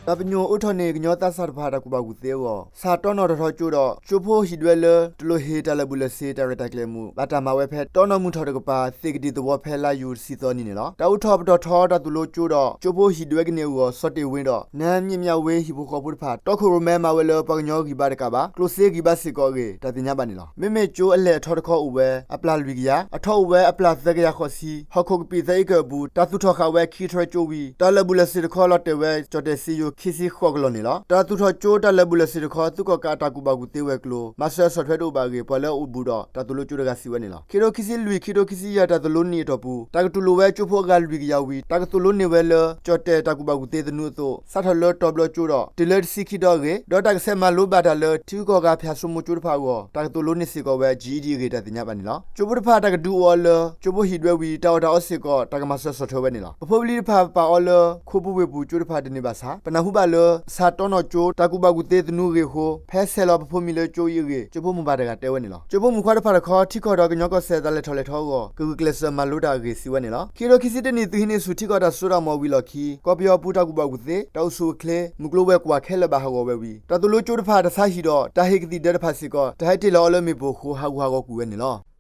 တၢ်ပညိၣ်အိးထီၣ်န့ၢ်ကညီသးစၢ်တဖၣ်တၢ်ကူၣ်ဘၣ်ကူၣ်သ့အဂီၢ် စးတီနီၣ်ထီၣ်ထီကၠိဒီး ကၠိဖိဟံၣ်ဒွဲလၢ တလိၣ်ဟ့ၣ်တၢ်လၢာ်ဘူၣ်လၢာ်စ့ၤ တၢ်ရဲၣ်တၢ်ကျဲၤအမူး ဘၣ်တၢ်မၤဝဲဖဲ တီနီၣ်မုၢ်ထီၣ်တကပၤ သ့ၣ်ကတံၢ်သဝီဖဲလါယူၤတဆံသီနံၤန့ၣ်လီၤ. တၢ်အိးထီၣ်ပတီၢ်ထီတၢ်သိၣ်လိကၠိဒီး ကၠိဖိဟံၣ်ဒွဲကန့ၢ်အဂီၢ် စီၤတ့ၢ်ဝ့ဒီး နါမံၣ်မၠၣ်ဝ့ဟံၣ်ဖိဃီဖိတဖၣ် တီခိၣ်ရိၣ်မဲမၤဝဲလၢ ပှၤကညီဂံၢ်ဘါတကးဘၣ် ကျိၣ်စ့ဂံၢ်ဘါစ့ၢ်ကီးအဂ့ၢ် တၢ်သ့ၣ်ညါဘၣ်န့ၣ်လီၤ. မ့မ့ၢ်ကၠိအလဲၢ်အထီတခီအိၣ်ဝဲ အပျၢ်လွံၢ်ကယၤ, အထီအိၣ်ဝဲအပျၢ်သၢကယၤဃိးဆံ, ဟီၣ်ခိၣ်ကပံာ်သၢအ့ကၢၢ်အပူၤ တၢ်သူၣ်ထီၣ်ဃာ်ဝဲခံကထၢကၠိဝံၤ တၢ်လၢာ်ဘူၣ်လၢာ်စ့ၤတခီ လီၤတဲာ်ဝဲ ကၠီၣ်တဲၣ်စ့ယိၤ ခံဆံဃိးကလီၢ်န့ၣ်လီၤ. တၢ်သူၣ်ထီၣ်ကၠိတၢ်လၢာ်ဘူၣ်လၢာ်စ့ၤတခီ သုးကီၣ်ကးအတၢ်ကူၣ်ဘၣ်ကူၣ်သ့ဝဲၤကျိၤ မၤစၢၤအဆီၣ်ထွဲတအိၣ်ဘၣ်အဂ့ၢ် ပှၤလၢအအိၣ်ဘူးဒီးတၢ်သိၣ်လိကၠိတဂၤစံးဝဲန့ၣ်လီၤ. ခံထိခံဆံလွံၢ် ခံထိခံဆံယဲၢ် တၢ်သိၣ်လိန့ၢ်အတီၢ်ပူၤ တၢ်ကတူၢ်လိာ်ဝဲကၠိဖိအဂၤလွံၢ်ကယၤဝံၤ တၢ်ကသိၣ်လိန့ၢ်ဝဲလၢ ကၠီၣ်တဲၣ်တၢ်ကူၣ်ဘၣ်ကူၣ်သ့သနူအသိး စးထီၣ်လၢတီၤဘျီကၠိဒီး တုၤလၢတဆံခံဒီအဂ့ၢ် ဒီးတၢ်ကဆဲးမၤလိဘၣ်တၢ်လၢ ထံဂုၤကီၢ်ဂၤဖၠၣ်စိမိၤကၠိတဖၣ်အဂီၢ် တၢ်ကသိၣ်လိန့ၢ်စ့ၢ်ကီးဝဲ GED အဂ့ၢ် တၢ်သ့ၣ်ညါဘၣ်န့ၣ်လီၤ. ကၠိဖိတဖၣ်တၢ်ကဒုးအိၣ်အီၤလၢ ကၠိဖိဟံၣ်ဒွဲဝံၤ တၢ်အီၣ်တၢ်အီစ့ၢ်ကီး တၢ်ကမၤစၢၤဆီၣ်ထွဲဝဲန့ၣ်လီၤ. ပဖိပလံၤတဖၣ်ပာ်အီၤလၢ ခိပူၤဝ့ၢ်ပူၤကၠိတဖၣ်တန့ၢ်ဘၣ်ဆၣ် ပနၢ်ဟူဘၣ်လၢ စးတီနီၣ်ကၠိ တၢ်ကူၣ်ဘၣ်ကူၣ်သ့သနူအဂ့ၢ်အဃိ ဖဲဆဲးလီၤပဖိမံၤလၢကၠိအံၤအဂ့ၢ် ကၠိဖိမိၢ်ပၢ်တဂၤတဲဝဲန့ၣ်လီၤ. ကၠိဖိမုၣ်ခွါတဖၣ်တခီ ထံကီၢ်ဒီးကညီကီၢ်စဲၣ်တၢ်လဲၤထီၣ်လဲၤထီအဂီၢ် ကဂုာ်ကျဲးစၢးမၤလိတၢ်အဂ့ၢ်စံးဝဲန့ၣ်လီၤ. ခံထိခံဆံတနံၣ် သုးဟံးန့ၢ်ဆူၣ်ထံကီၢ်တၢ်စိတၢ်ကမီၤဝံၤအလီၢ်ခံ ကီၢ်ပယီၤပူၤတၢ်ကူၣ်ဘၣ်ကူၣ်သ့ တၢ်အိၣ်ဆူၣ်အိၣ်ချ့ မုၢ်ကျိၤဝဲၤကွာ်ခဲလၢာ်ဘၣ်ဟးဂီၤဝဲဝံၤ တၢ်သိၣ်လိကၠိတဖၣ် တၢ်ဆါဟံၣ်ဒီး တၢ်ဟ့ၣ်ကသံၣ်ဒၢတဖၣ်စ့ၢ်ကီး တၢ်ဟဲတ့ၢ်လီၤအီၤလၢမ့ၣ်ပိၢ်အဃိ ဟးဂူာ်ဟးဂီၤကွံာ်ဝဲန့ၣ်လီၤ.